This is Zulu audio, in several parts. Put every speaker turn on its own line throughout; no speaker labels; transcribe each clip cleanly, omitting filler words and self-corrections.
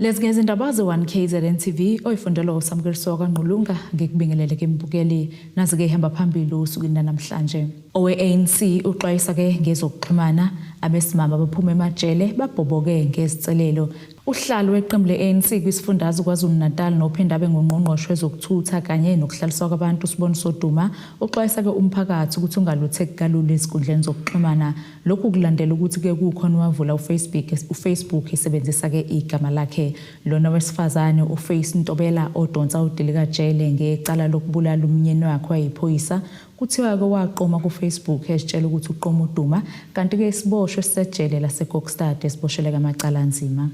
Lezi ngezindaba ze-1 KZN TV oyifundelwa uSamkeliso kaNgqulunga ngikubingelele ke mbukeli nazi ke ihamba phambili usukwini namhlanje. Owe-ANC uxwayisa ke ngezokuxhumana abesimama abaphuma emajele babhoboke ngezicelelo. Uhlalo weqembu le-ANC kwisifundazwe KwaZulu-Natal nophinde abe ngungqongqoshe wezokuthutha kanye nokuhlaliswa kwabantu uSiboniso Duma uxwayisa ke umphakathi ukuthi ungalutheki kalula ezinkundleni zokuxhumana. Lokhu kulandela ukuthi ke kukhona owavula uFacebook uFacebook esebenzisa ke igama lakhe. Lona wesifazane uFace Ntobela odonsa udilikajele ngecala lokubulala umnyeni wakhe wayiphoyisa kuthiwa ke waqoma kuFacebook ezitshela ukuthi uqoma uDuma kanti ke isiboshwe esisejele laseKokstad esibosheleke amacala anzima.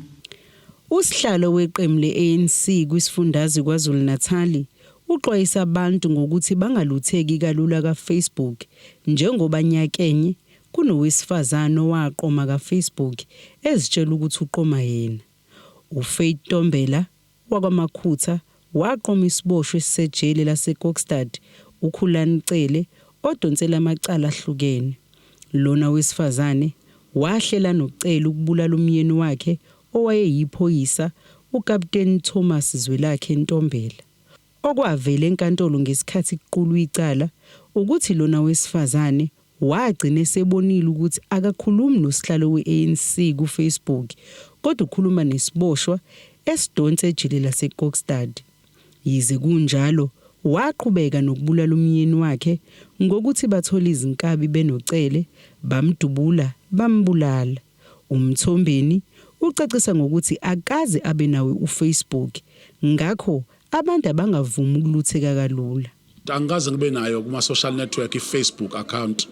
Usihlalo weqembu le-ANC kwisifundazwe KwaZulu-Natali uxwayisa abantu ngokuthi bangalutheki kalula ka-Facebook njengoba nyakenye kunowesifazane owaqoma ka-Facebook ezitshela ukuthi uqoma yena. UFaith Ntombela wakwaMakhutha waqoma isiboshwa esisejele laseKokstad uKhulani Cele odonsela amacala ahlukene. Lona wesifazane wahlela noCele ukubulala umyeni wakhe owayeyiphoyisa uKaputeni Thomas Zwelakhe Ntombela. Okwavela enkantolo ngesikhathi kuqulwa icala ukuthi lona wesifazane wagcina esebonile ukuthi akakhulumi nosihlalo we-ANC kuFacebook kodwa ukhuluma nesiboshwa esidonsa ejele laseKokstad. Yize kunjalo waqhubeka nokubulala umyeni wakhe ngokuthi bathole izinkabi benoCele bamdubula bambulala. UMthombeni ucacisa ngokuthi akaze abe nawo uFacebook ngakho abantu abangavumi ukulutheka kalula.
Angikaze ngibe nayo kuma-social network i-Facebook account.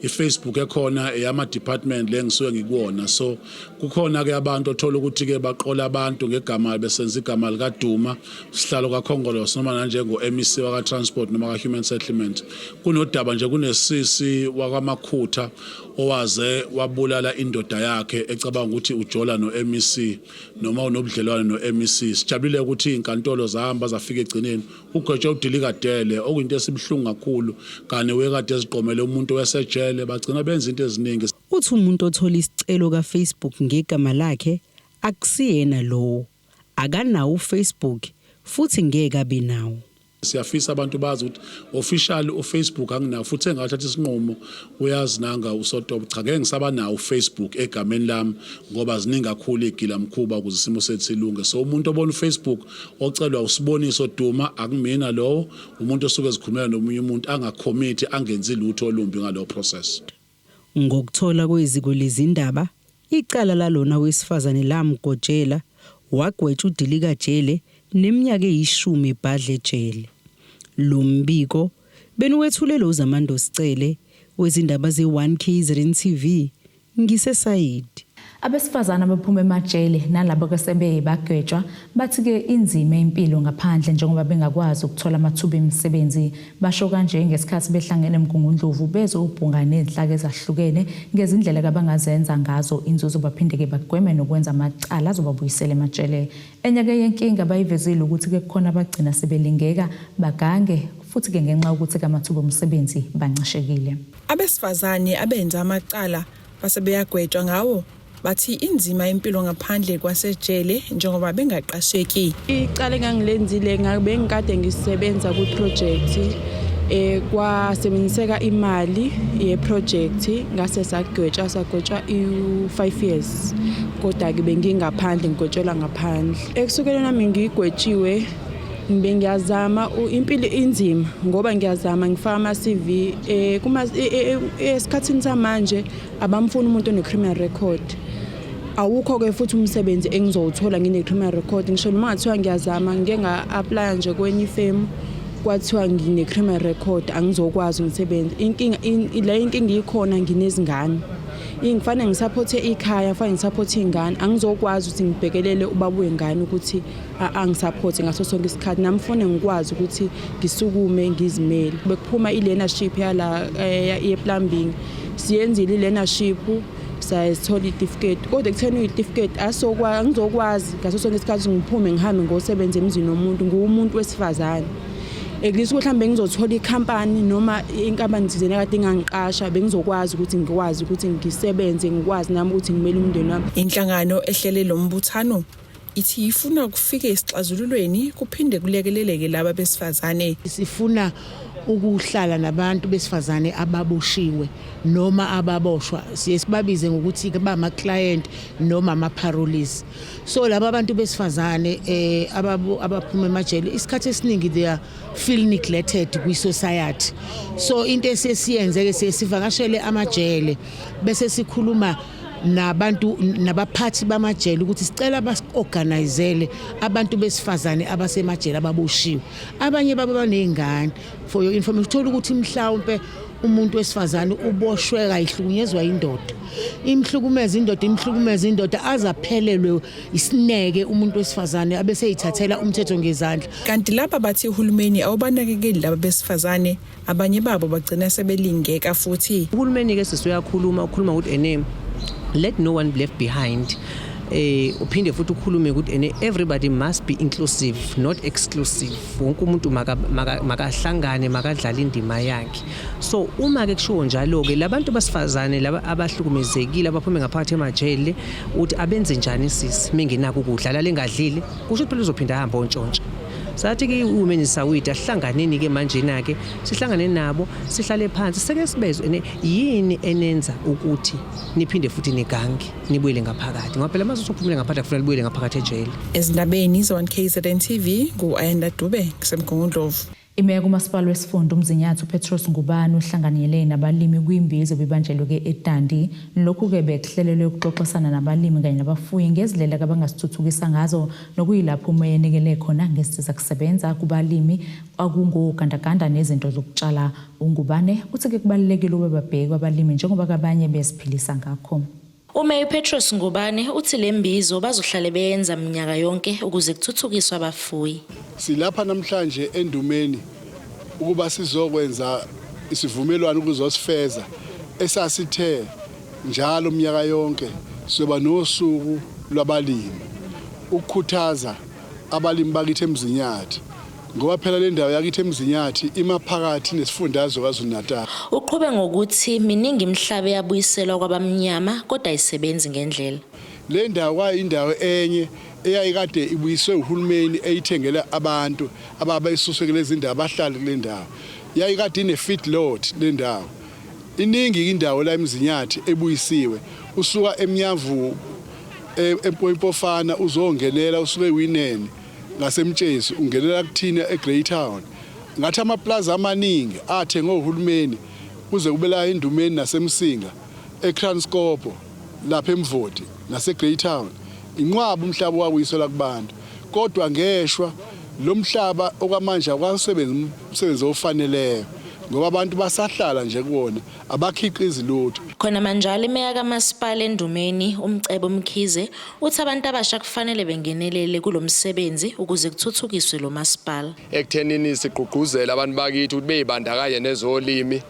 I-Facebook ekhona eyama-department le ngisuke ngikuwona. So kukhona-ke abantu othola ukuthi-ke baqola abantu ngegama besenza igama likaDuma, usihlalo kaKhongolose noma nanjengo-MEC waka-Transport noma ka-Human Settlement. Kunodaba nje kunesisi wakwaMakhutha owaze wabulala indoda yakhe ecabanga ukuthi ujola no-MEC noma unobudlelwane no-MEC. Sijabulile ukuthi iy'nkantolo zahamba zafika egcineni ugwetshwe udilikadele okuyinto esibuhlungu kakhulu kani wekade eziqomele umuntu wesejele bagcina benza into eziningi.
Uthi umuntu othola isicelo kaFacebook ngegama lakhe akusiyena lowo, akanawo uFacebook futhi ngeke abe nawo.
Siyafisa abantu bazi ukuthi officially uFacebook anginawo futhi engathatha isinqumo uyazi nanga uSotobo cha ngeke ngisaba nawo uFacebook egameni lami ngoba ziningi kakhulu igilamkhuba ukuze isimo sethu silunge. So umuntu obona uFacebook ocelwa uSiboniso Duma akumina lowo, umuntu osuke ezikhulumela nomunye umuntu angakhomithi angenzi lutho olumbi ngalowo process.
Ngokuthola kweziko lezindaba, icala lalona wesifazane lamgojela, wagwetshwa udilikajele neminyaka eyishumi ebhadla ejele. Lo mbiko beniwethulelwa uZamandos Cele wezindaba ze-1 KZN TV, ngiseSayidi.
Abesifazane abaphuma emajele nalabo asebeye bagwetshwa bathi-ke inzima impilo ngaphandle njengoba bengakwazi ukuthola amathuba emisebenzi. Basho kanje ngesikhathi behlangene eMgungundlovu bezobhunga nezinhlaka ezahlukene ngezindlela abangazenza ngazo inzuzo baphinde-ke bagweme nokwenza amacala azobabuyisela emajele. Enye-ke yenkinga abayivezile ukuthi-ke kukhona abagcina sebelingeka bagange futhi-ke ngenxa yokuthi-ke amathuba omsebenzi bancishekile.
Abesifazane abenza amacala base beyagwetshwa ngawo bathi inzima impilo ngaphandle kwasejele njengoba bengaqasheki.
Icala engangilenzile bengikade ngisebenza kwi-project kwasebenziseka imali ye-project ngase sagwetshwa sagwetshwa i-5 years kodwa-ke bengingaphandle ngigwetshelwa ngaphandle. Ekusukeleni nami ngigwetshiwe ngiyazama impilo inzima ngoba ngiyazama ngifaka ama-CV kuma esikhathini samanje abamfuni umuntu one-criminal record. Awukho-ke futhi umsebenzi engizowuthola ngine-criminal record ngisho noma ngathiwa ngiyazama ngike nga-aplaya nje kwenye ifemu kwathiwa ngine-criminal record angizokwazi umsebenzi. Inkinga la inkinga ikhona nginezingane. Ngifanele ngisaphothe ikhaya, kufanele ngisaphothe iy'ngane angizokwazi ukuthi ngibhekelele ubaba wengane ukuthi angisaphothe ngaso sonke isikhathi nami fune ngikwazi ukuthi ngisukume ngizimele. Bekuphuma i-learnership yala ye-plumbing siyenzile i-learnership sayithola itifiketi kodwa ekutheni uyitifiketi angizokwazi ngaso sonke isikhathi ngiphume ngihambe ngosebenza emzini womuntu nguwumuntu wesifazane. At least mhlawumbe ngizothola ikhampani noma inkampani thizeni ekade ingangiqasha bengizokwazi ukuthi ngikwazi ukuthi ngisebenze ngikwazi nami ukuthi ngimele umndeni wami.
Inhlangano ehlele lo mbuthano. Ithi ifuna kufike esixazululweni kuphinde kulekeleleke laba besifazane.
Sifuna ukuhlala nabantu besifazane ababoshiwe noma ababoshwa, siye sibabize ngokuthi bama client noma ama parolees. So laba abantu besifazane abaphuma emajele, isikhathi esiningi they are feel neglected kwi society. So into esesiyenze ke, siye sivakashele amajele bese sikhuluma nabantu nabaphathi bamajele ukuthi sicela basi-organizele abantu besifazane abasemajele ababoshiwe. Abanye babo baney'ngane. For your information, uthola ukuthi mhlawumpe umuntu wesifazane uboshwe kayihlukunyezwa indoda, imhlukumeza indoda, imhlukumeza indoda aze aphelelwe isineke umuntu wesifazane, abese eyithathela umthetho ngezandla.
Kanti laba bathi uhulumeni awubanakekeli laba besifazane, abanye babo bagcina sebelingeka futhi.
Uhulumeni-ke sisuyakhuluma, ukhuluma ukuthi ene let no one be left behind, uphinde futhi ukhulume ukuthi ene everybody must be inclusive, not exclusive. Wonke umuntu makahlangane, makadlala indima yakhe. So uma ke kushiwo njalo ke, labantu basifazane laba abahlukumezekile abaphume ngaphakathi emajele, uthi abenze njani sisi mengenako ukudla, lale engadlile? Kusho ukuthi phela uzophinda ahambe ontshontsha. Sathi ke uhulumeni sawida sihlanganeni ke manje na ke sihlangane nabo, sihlale phansi, seke sibezwe ene yini enenza ukuthi niphinde futhi nigange, nibuyele ngaphakathi, ngoba phela mase usuphumile ngaphakathi kufanele ubuyele ngaphakathi ejele.
Ezindabeni ze-1 KZN TV, ngu-Ayanda Dube kuseMgungundlovu.
Imeya kumasipala wesifunda uMzinyathi uPetros Ngubane uhlanganyele nabalimi kwimbizo ebibanjelwe-ke eDundee. Lokhu-ke bekuhlelelwe ukuxoxisana nabalimi kanye nabafuyi ngezindlela abangasithuthukisa ngazo, nokuyilapho umeya enikele khona ngezinsiza kusebenza kubalimi akungogandaganda nezinto zokutshala. UNgubane uthi-ke kubalulekile ukuba babhekwe abalimi njengoba kabanye beziphilisa ngakho.
Umeya Petros Ngubane uthi le mbizo bazohlale beyenza minyaka yonke ukuze kuthuthukiswe abafuyi.
Silapha namhlanje eNdumeni ukuba sizokwenza isivumelwano ukuzosifeza esasithe njalo minyaka yonke sizoba nosuku lwabalimi, ukukhuthaza abalimi bakithi eMzinyathi, ngoba phela le ndawo yakithi eMzinyathi imaphakathi nesifundazwe KwaZulu Natal.
Uqhube ngokuthi miningi imihlaba eyabuyiselwa kwabamnyama kodwa ayisebenzi ngendlela.
Le ndawo kwayindawo enye eyayikade ibuyiswe uhulumeni eyithengela abantu ababesuswe kulezi ndawo abahlali kule ndawo. Yayikade ine-feed lot le ndawo. Iningi indawo la eMzinyathi ebuyisiwe, usuka eMnyavu, eMpofana, uzongenela usuke eWineni ngaseMtshezi, ungenela kuthina eGreytown. Ngathi amaplaza amaningi athengwe uhulumeni kuze kube la eNdumeni naseMsinga, eKranskop, lapha eMvoti naseGreytown, inqwaba umhlaba wabuyiselwa kubantu, kodwa ngeshwa lo mhlaba okwamanje awukasebenzi umsebenzi ofaneleyo ngoba abantu basahlala nje kuwona, abakhiqizi lutho.
Khona manjalo, imeya kamasipala eNdumeni uMcebo Mkhize uthi abantu abasha kufanele bengenelele kulo msebenzi ukuze kuthuthukiswe lo masipala.
Ekuthenini sigqugquzele abantu bakithi ukuthi beyibandakanye nezolimi,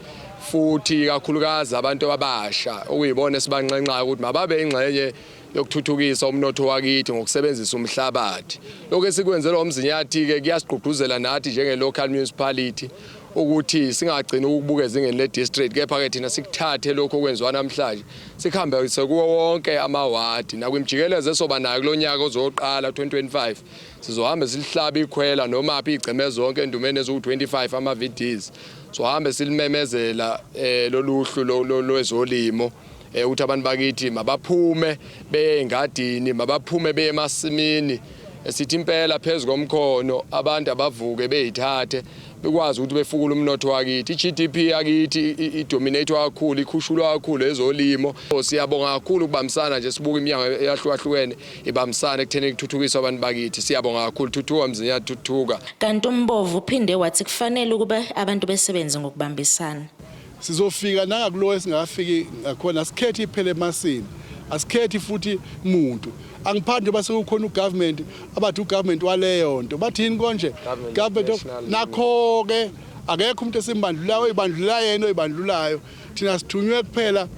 futhi kakhulukazi abantu abasha okuyibona esibanxenxayo ukuthi mababe ingxenye yokuthuthukisa umnotho wakithi ngokusebenzisa umhlabathi. Lokho esikwenzelwa uMzinyathi-ke kuyasigqugquzela nathi njenge-local municipality ukuthi singagcini ukubuka ezingeni le-district, kepha-ke thina sikuthathe lokhu okwenziwa namhlanje sikuhambise kuwo wonke amawadi nakwimjikelezo esoba nayo kulo nyaka ozoqala 2025. Sizohambe silihlaba ikhwela noma phi igceme zonke eNdumeni eziwu-25 ama-VDs, sohambe silimemezela lolu hlu lwezolimo ukuthi abantu bakithi mabaphume beye engadini, mabaphume beye emasimini. Sithi impela phezu komkhono abantu abavuke beyithathe, bekwazi ukuthi befukule umnotho wakithi. I-GDP yakithi idominate kakhulu, ikhushulwa kakhulu ezolimo. Siyabonga kakhulu ukubambisana nje, sibuka iminyango eyahlukahlukene ibambisana ekutheni kuthuthukiswe abantu bakithi. Siyabonga kakhulu. Thuthuka Mzinyathi, thuthuka.
Kanti uMbovu uphinde wathi kufanele ukuba abantu besebenze ngokubambisana.
Sizofika nangakulo esingafiki ngakhona. Asikhethi iphele emasini, asikhethi futhi muntu. Angiphathi njengoba sekukhona ugovernment, abathi ugovernment waleyo nto bathini konje, government of nakho-ke akekho umuntu esimbandlulayo, oyibandlula yena oyibandlulayo. Thina sithunywe kuphela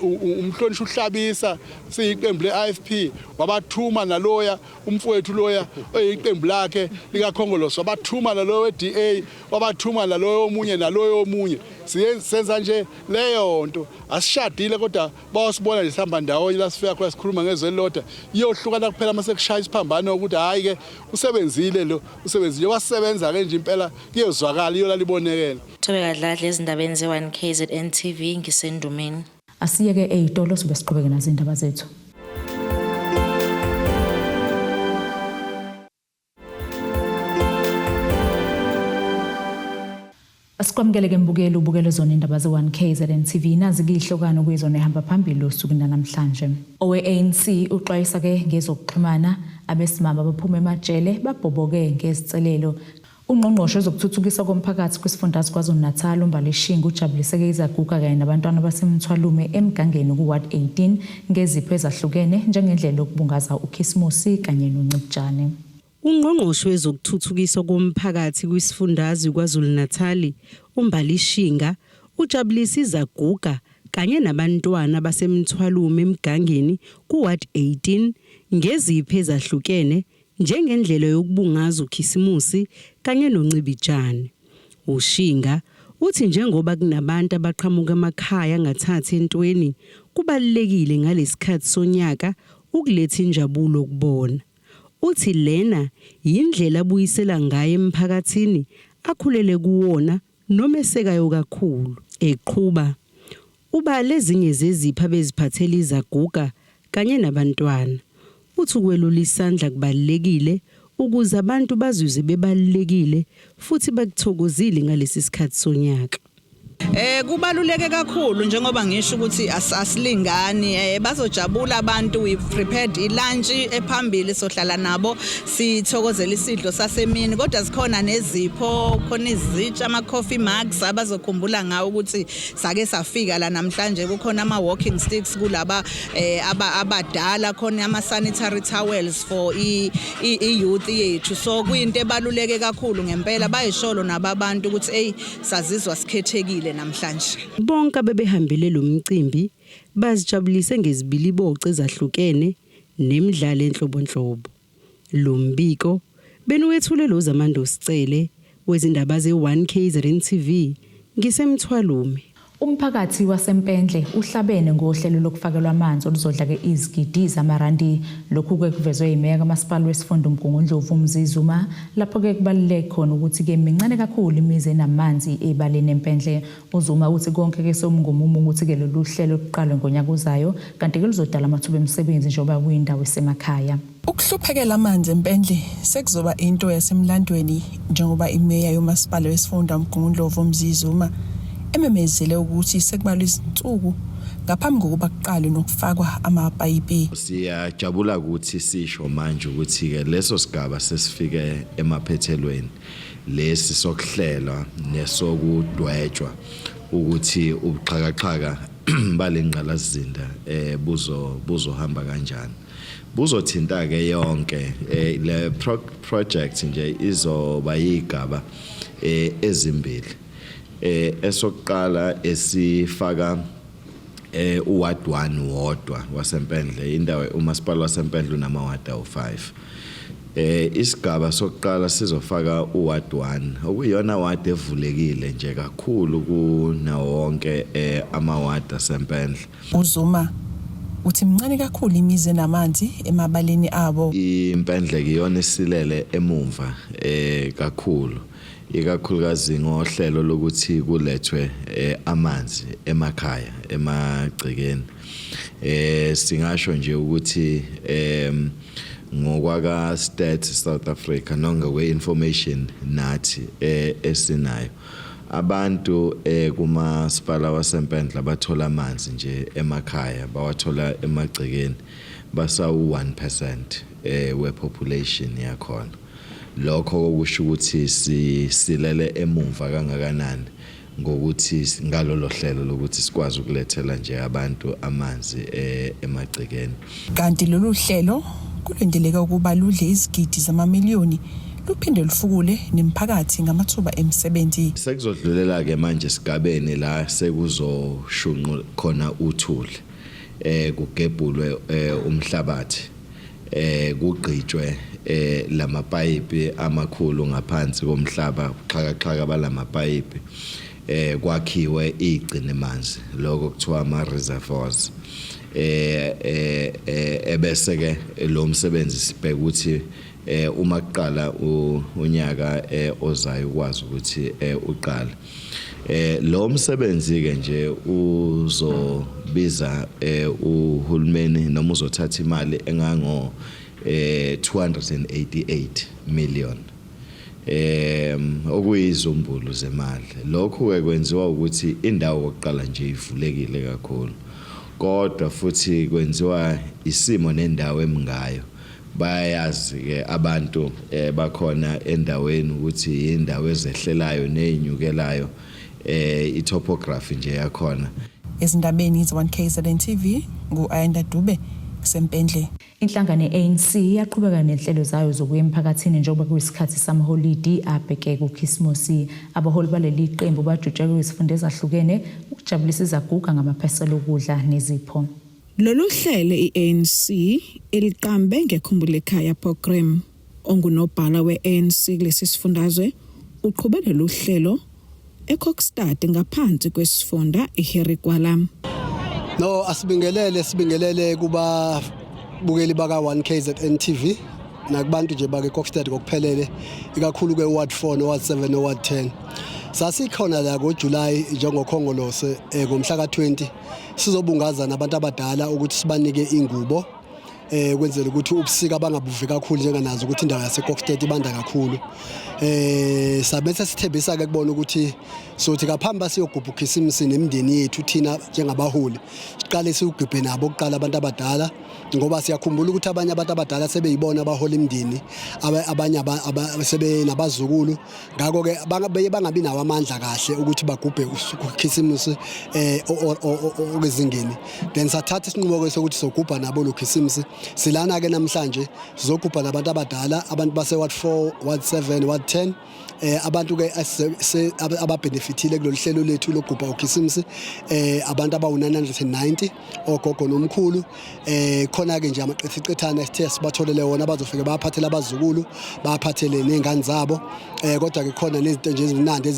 umhlonishwa uHlabisa siyiqembu le-IFP, wabathuma naloya umfowethu loya oyiqembu lakhe likaKhongolose, wabathuma naloyo we-DA, wabathuma naloyo omunye naloyo omunye. Senza nje leyo nto, asishadile kodwa bawasibona nje sihamba ndawonye la sifika khona sikhuluma ngezwe elilodwa. Iyohlukana kuphela uma sekushaya isiphambano ukuthi hhayi-ke usebenzile lo, usebenzile wasebenza-ke nje impela, kuyozwakala iyolala ibonekele.
Thobeka Dladla ezindabeni ze-1 KZN TV ngiseNdumeni.
Asiyeke ey'tolo sibe siqhubeke nazo iy'ndaba zethu. Asikwamukele ke mbukeli ubukele zona indaba ze-1 KZN TV, nazi kiyihlokano kuyizona ehamba phambili osukwini namhlanje. Owe-ANC uxwayisa ke ngezokuxhumana, abesimame abaphuma emajele babhoboke ngezicelelo. Ungqongqoshe wezokuthuthukiswa komphakathi kwisifundazwe KwaZulu-Natal uMbali Shinga ujabuliseke izaguga kanye nabantwana baseMthwalume eMgangeni ku-Ward 18 ngezipho ezahlukene njengendlela yokubungaza uKhisimusi kanye noNcibijane.
Ungqongqoshe wezokuthuthukiswa komphakathi kwisifundazwe KwaZulu-Natal uMbali Shinga ujabulise izaguga kanye nabantwana baseMthwalume eMgangeni ku-Ward 18 ngezipho ezahlukene njengendlela yokubungaza uKhisimusi kanye noNcibijane. UShinga uthi njengoba kunabantu abaqhamuka emakhaya angathathi entweni, kubalulekile ngalesikhathi sonyaka ukuletha injabulo kubona. Uthi lena yindlela abuyisela ngayo emphakathini akhulele kuwona nomesekayo kakhulu. Eqhuba, ubale ezinye zezipho abeziphathela izaguga kanye nabantwana. Uthi ukwelula isandla kubalulekile ukuze abantu bazizwe bebalulekile futhi bakuthokozile ngalesi sikhathi sonyaka.
Kubaluleke kakhulu njengoba ngisho ukuthi asilingani, bazojabula abantu. We prepared ilunch ephambili, sohlala nabo sithokozela isidlo sasemini, kodwa zikhona nezipho, khona izitsha, ama coffee mugs abazokhumbula ngawo ukuthi sake safika la namhlanje. Kukhona ama walking sticks kulaba abadala, khona ama sanitary towels for i youth yethu. So kuyinto ebaluleke kakhulu ngempela, bayisholo nababantu ukuthi hey, sazizwa sikhethekile namhlanje.
Bonke abebehambele lo mcimbi bazijabulise ngezibiliboco ezahlukene nemidlalo enhlobonhlobo. Lo mbiko beniwethule lo Zamando Sicele wezindaba ze-1 KZN TV ngiseMthwalume.
Umphakathi waseMpendle uhlabene ngohlelo lokufakelwa amanzi oluzodla-ke izigidi zamarandi. Lokhu-ke kuvezwe yimeya kamasipala wesifunda uMgungundlovu uMzi Zuma, lapho-ke kubaluleke khona ukuthi-ke mincane kakhulu imizi enamanzi ebaleni eMpendle. UZuma uthi konke-ke sekungomumo ukuthi-ke lolu hlelo luqalwe ngonyaka ozayo, kanti-ke luzodala amathuba emisebenzi njengoba kuyindawo esemakhaya.
Ukuhluphekela amanzi eMpendle sekuzoba into yasemlandweni njengoba imeya yomasipala wesifunda uMgungundlovu uMzi Zuma ememezele ukuthi sekubalwa izinsuku ngaphambi kokuba kuqalwe nokufakwa amapayipi.
Siyajabula ukuthi sisho manje ukuthi-ke leso sigaba sesifike emaphethelweni, lesi sokuhlelwa nesokudwetshwa ukuthi ubuxhakaxhaka balengqalasizinda buzohamba kanjani. Buzothinta-ke yonke le project nje, izoba yigaba ezimbili. Esokuqala esifaka uward 1 wodwa waseMpendle, indawo umasipala waseMpendle unamawadi awu5. Isigaba sokuqala sizofaka uward 1, okuyiyona ward evulekile nje kakhulu kunawo wonke amawadi aseMpendle.
UZuma uthi mncane kakhulu imizi enamanzi emabaleni abo.
IMpendle iyona isilele emumva kakhulu, ikakhulukazi ngohlelo lokuthi kulethwe amanzi emakhaya, emagcekeni. Singasho nje ukuthi ngokwaka Stats South Africa nongokwe information nathi esinayo, abantu kumasipala waseMpendle bathola amanzi nje emakhaya, bawathola emagcekeni, basawu 1% wepopulation yakhona. Lokho kusho ukuthi sisilele emumva kangakanani ngokuthi ngalolo hlelo lokuthi sikwazi ukulethela nje abantu amanzi emagcekeni.
Kanti lolu hlelo kulindeleke ukuba ludle izigidi zamamiliyoni. luphinde lufukule nemiphakathi ngamathuba emisebenzi.
Sekuzodlulela ke manje esigabeni la sekuzoshunqu khona uthuli eh kugebhulwe eh, umhlabathi eh kugqitshwe eh lamapayipi amakhulu ngaphansi komhlaba uxhakaxhaka balamapayipi eh kwakhiwe igcine manzi lokho kuthiwa ama reservoirs eh eh, eh ebese ke lo msebenzi sibheka ukuthi eh uma kuqala unyaka eh, ozayo ukwazi ukuthi eh, uqale eh lo msebenzi ke nje uzobiza eh, uhulumeni noma uzothatha imali engango eh 288 million em okuyizumbulu zemali lokhu ke kwenziwa ukuthi indawo kokuqala nje ivulekile kakhulu kodwa futhi kwenziwa isimo nendawo emingayo bayayazi ke abantu eh, bakhona endaweni ukuthi indawo ezehlelayo nezinyukelayo eh itopography nje yakhona
Ezindabeni ze-1KZN TV ngu-Ayanda Dube sempendle.
Inhlangano ye-ANC iyaqhubeka nezinhlelo zayo zokuya emphakathini njengoba kuyisikhathi samaholidi abheke kuKhisimusi. Abaholi baleli qembu bajutshelwe izifunda ezahlukene ukujabulisa izaguga ngamaphesela okudla nezipho.
Lolu hlelo i-ANC iliqambe ngeKhumbulekhaya Programme. Ongunobhala we-ANC kulesi sifundazwe uqhube lolu hlelo eKokstad ngaphansi kwesifunda iHarry Gwala.
No asibingelele sibingelele kuba bukeli baka 1KZN TV nakubantu nje bake Kokstad ngokuphelele ikakhulu ke Ward 4 no Ward 7 no Ward 10. Sasikhona la ngoJuly njengokhongolose eh, ngomhla ka20 sizobungaza nabantu abadala ukuthi sibanike ingubo eh kwenzela ukuthi ubusika bangabuvi kakhulu njenganazo ukuthi indawo yaseKokstad ibanda kakhulu eh sabe sesithembisa ke kubona ukuthi sothi ngaphambi siyogubha ukhisimusi nemindeni yethu thina njengabaholi siqale siwugubhe nabo kuqala abantu abadala ngoba siyakhumbula ukuthi abanye abantu abadala sebeyibona abahola imindeni abanye sebenabazukulu ngakho ke beye bangabi nawo amandla kahle ukuthi bagubhe ukhisimusi eh okwezingeni then sathatha isinqumo ke sokuthi sogubha nabo lo khisimusi silana ke namhlanje sizogubha nabantu abadala abantu base ward 4 ward 7 ward 10 eh abantu ke ababenefitile kulolu hlelo lethu lokugubha ukhisimusi eh abantu abawu-990 ogogo nomkhulu eh khona ke nje amaqithiqithana esithe sibatholele wona bazofike baphathele abazukulu baphathele nezingane zabo eh kodwa ke khona nezinto nje ezimnandi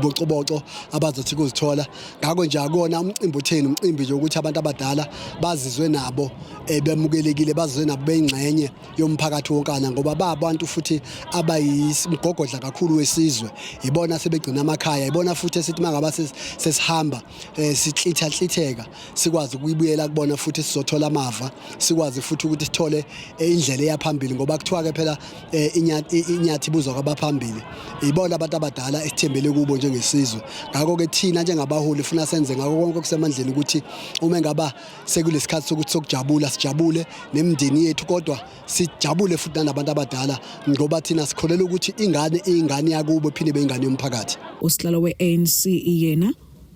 bocoboco abazothi kuzithola ngakho nje akona umcimbi utheni umcimbi nje ukuthi abantu abadala bazizwe nabo eh, bemukelekile bazizwe nabo beyingxenye yomphakathi wonkana ngoba babantu futhi abayimgogodla kakhulu wesizwe ibona sebegcina amakhaya ibona futhi esithi mangaba sesihamba eh, sihlitha hlitheka sikwazi ukuyibuyela kubona futhi sizothola amava sikwazi futhi ukuthi sithole eh, indlela eyaphambili ngoba kuthiwa ke phela eh, inyathi ibuzwa kwabaphambili ibona abantu abadala esithembele kubo njengesizwe ngakho ke thina njengabaholi funa senze ngakho konke okusemandleni ukuthi uma ngaba sekulesikhathi sokuthi sokujabula sijabule nemindeni yethu kodwa sijabule futhi nanabantu abadala ngoba thina sikholelwa ukuthi ingane iyingane yakubo iphinde beyingane yomphakathi.
Usihlalo we-ANC yena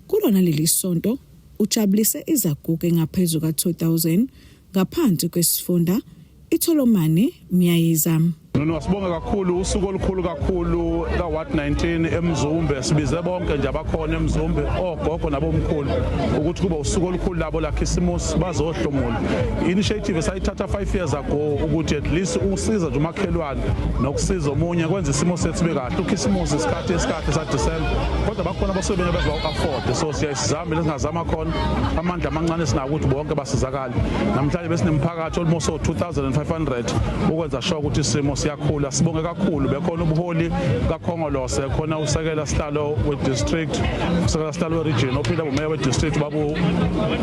kulona leli sonto ujabulise izaguga engaphezu ka-2000 ngaphansi kwesifunda iTholomane Myayiza.
Nono sibonge kakhulu usuku olukhulu kakhulu ka Ward 19 eMzumbe sibize bonke nje abakhona eMzumbe ogogo nabomkhulu ukuthi kube usuku olukhulu labo la Khisimusi bazohlomula. Initiative esayithatha 5 years ago ukuthi at least usiza nje umakhelwane nokusiza omunye kwenza isimo sethu sibe kahle. UKhisimusi isikhathi esikade sa December kodwa bakhona abasuke bengeke afford so siyayizama lesingazama khona amandla amancane sinawo ukuthi bonke basizakale. Namhlanje besinemphakathi almost 2500 ukwenza sure ukuthi isimo siyakhula sibonge kakhulu bekhona ubuholi kaKhongolose khona usekela sihlalo we-district usekela sihlalo we-region ophila umeya we-district babu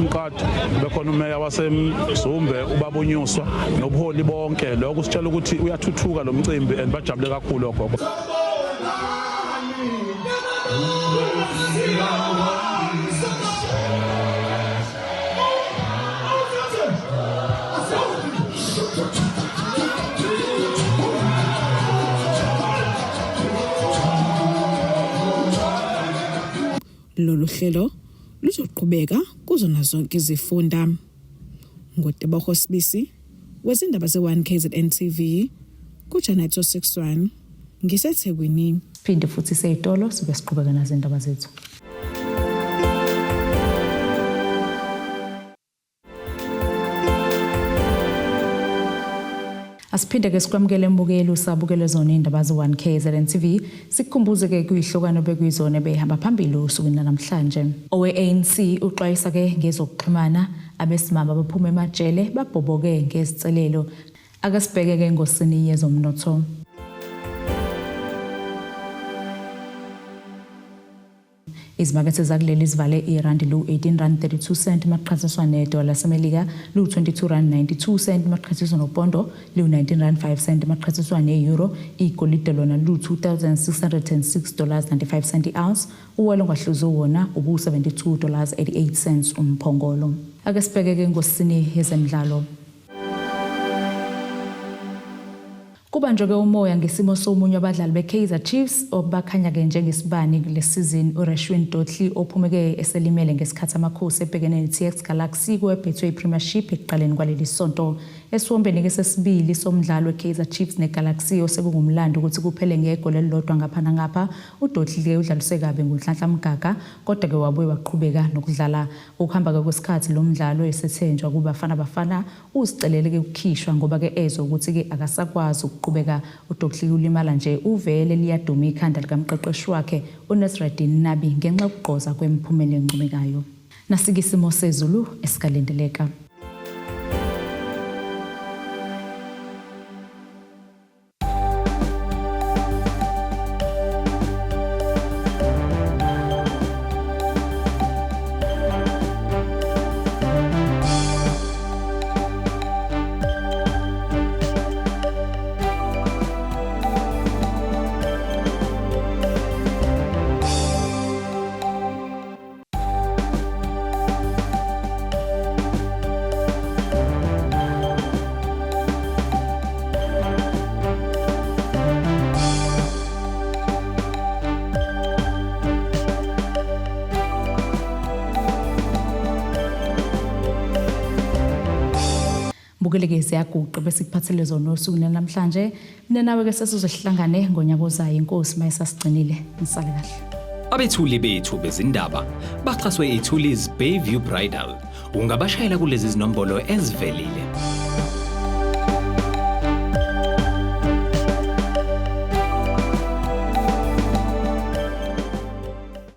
Mqadi bekhona umeya waseMzumbe ubaba uNyuswa nobuholi bonke lokho kusitshela ukuthi uyathuthuka lo mcimbi and bajabule kakhulu ogogo
Lolu hlelo luzoqhubeka kuzona zonke izifunda. NguTebogo Sibisi wezindaba ze-1 KZN TV KuJanet 061 ngiseThekwini.
Siphinde futhi seyitolo sibe siqhubeka nazindaba zethu. Asiphinde ke sikwamukele embukeli usabukele zona indaba ze-1 KZN TV sikukhumbuze ke kuyihlokano bekuyizona ebeyihamba phambili osukwini namhlanje. Owe-ANC uxwayisa ke ngezokuxhumana abesimama abaphuma emajele babhoboke ngezicelelo. Ake sibheke ke engosini yezomnotho. Izimakethe zakuleli zivale irandi lu-18 rand 32 cent maqhathaniswa nedola laseMelika lu-22 rand 92 cent maqhathaniswa nopondo lu-19 rand 5 cent maqhathaniswa ne-euro. Igolide lona lu-2606 dollars 95 cent i-ounce. Uwelo ongahluzi wona ubu-72 dollars 88 cents umphongolo. Ake sibheke ke ngosini yezemidlalo. Kubanjwe-ke umoya ngesimo somunye wabadlali beKaizer Chiefs obakhanya-ke njengesibani kule sizini uRushwin Dortley ophumeke eselimele ngesikhathi amakhosi ebhekene ne-TS Galaxy kweBetway Premiership ekuqaleni kwaleli sonto. Esiwombeni-ke sesibili somdlalo weKaizer Chiefs neGalaxy osekungumlando ukuthi kuphele ngegoli elilodwa ngapha nangapha, uDortley-ke udlaliswe kabi nguNhlanhla Mgaga kodwa-ke wabuye waqhubeka nokudlala. Ukuhamba-ke kwesikhathi lo mdlalo esethenjwa kuBafana Bafana Uzicelele ke ukukhishwa ngoba ke ezwa ukuthi ke akasakwazi ukuqhubeka uDortley ulimala nje uvele liyaduma ikhanda likamqeqeshi wakhe uNasreddine Nabi ngenxa yokugqoza kwemiphumela encomekayo. Nasike isimo sezulu esikalindeleka. Bukeleke siyaguqa bese kuphathele zona osuku namhlanje. Mina nawe ke sesizohlangane ngonyaka ozayo inkosi mayisasigcinile. Nisale kahle.
Abethuli bethu bezindaba baxhaswe iThulis Bayview Bridal. Ungabashayela kulezi zinombolo ezivelile.